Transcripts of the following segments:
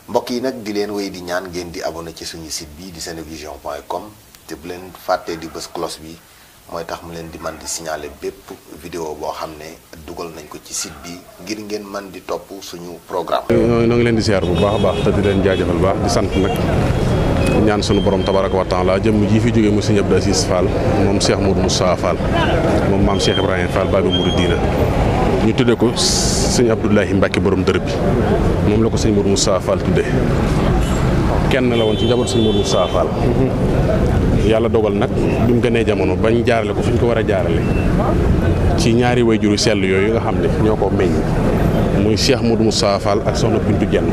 mbokk yi nag di leen wéy di ñaan ngeen di abonné ci suñu site bi di senevision.com te bu leen fàttee di bës cloche bi mooy tax mu leen di man di signaler bépp vidéo boo xam ne dugal nañ ko ci site bi ngir ngeen man di topp suñu programme. ñoo ngi leen di ziar bu baax a baax te di leen jaajëfal baax di sant nag ñaan sunu borom tabaraka wa taala jëmm ji fi jógee mu sëñ Abdou Aziz Fall moom Cheikh Modou Moussa Fall moom maam Cheikh Ibrahima Fall Babi Mouridina ñu tuddee ko sëñ Abdoulahi Mbacke borom dër bi moom la ko sëñ Modou Moussa Fall tuddee kenn la woon ci njaboot sëñ Modou Moussa Fall yàlla dogal nag bi mu gënee jamono bañ jaarale ko fi ñu ko war a jaarale ci ñaari wayjuru sell yooyu nga xam ne ñoo ko meññ muy Cheikh Modou Moussa Fall ak soxna Bintu Jenn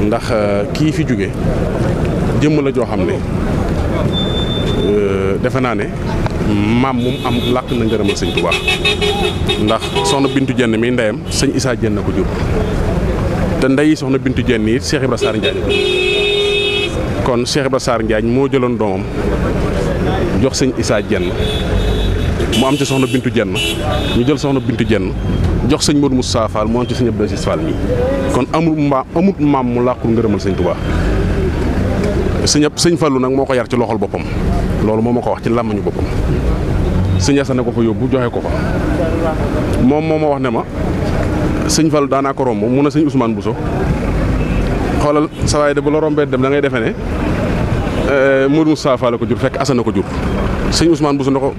ndax kii fi jóge jëmm la joo xam ne defe naa ne maam moom am làkk na ngërëmal sëñ Tuubaa ndax soxna Bintu Jenn mi ndeyam sëñ Issa Jenn ko jur te ndey soxna Bintu Jenn it Cheikh Ibra Sarr Njaañ kon Cheikh Ibra Sarr Njaañ moo jëloon doomam jox sëñ Issa Jenn mu am ci soxna Bintu Jenn ñu jël soxna Bintu Jenn jox sëñ Modou Moussa Fall mu am ci sëñ Abdou Aziz Fall mi kon amut maam mu làqul ngërëmal sëñ Tuubaa sëñ Fallu nag moo ko yar ci loxol boppam loolu moo ma ko wax ci làmmiñu boppam sëñ Assa ne ko fa yóbbu joxe ko fa moom moo ma wax ne ma sëñ Fallu daanaa ko romb mun a sëñ Ousmane Bousso xoolal sa waay de bu la rombee dem da ngay defee ne Modou Moussa Fall ko jur fekk Assa na ko jur sëñ Ousmane Bousso ne ko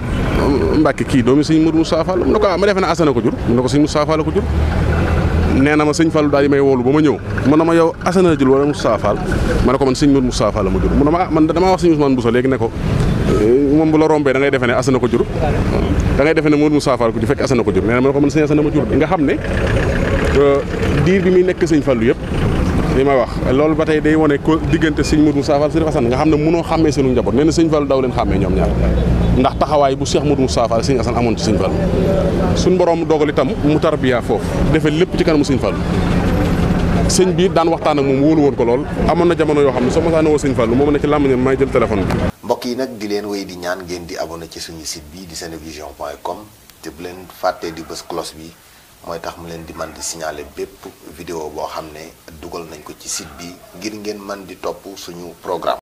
Mbàkke kii doomi sëñ Modou Moussa Fall mu ne ko ma defee ne Assa na ko jur mu ne ko sëñ Moussa Fall ko jur nee na ma sëñ Fallu daal di may woolu ba ma ñëw mu ne ma yow Assa na jël wala Moussa Fall ma ne ko man sëñ Modou Moussa Fall la ma jur mu ne ma man damaa wax sëñ Ousmane Bousso léegi ne ko moom bu la rombee da ngay defee ne Assa na ko jur da ngay defee ne Modou Moussa Fall ko jur fekk Assa na ko jur nee na ma ne ko man sëñ Assa na ma jur nga xam ne diir bi muy nekk sëñ Fallu yëpp li may wax loolu ba tey day wane ko diggante sëñ Modou Moussa Fall sëñ Assane nga xam ne mënoo xàmmee seenu njaboot nee na sëñ Fallu daw leen xàmmee ñoom ñaar ndax taxawaay bu Cheikh Modou Moussa Fall sëñ Assane amoon ci sëñ Fallu suñ borom dogal itam mu tarbiya foofu defee lépp ci kanamu sëñ Fallu sëñ bi daan waxtaan ak moom wóolu woon ko lool amoon na jamono yoo xam ne soo ma saa woo sëñ Fallu moom ne ci làmmiñam may jël téléphone bi. mbokk yi nag di leen wéy di ñaan ngeen di abonné ci suñu site bi di senevision.com te bu leen fàttee di bës cloche bi mooy tax mu leen di man di signaler bépp vidéo boo xam ne dugal nañ ko ci site bi ngir ngeen man di topp suñu programme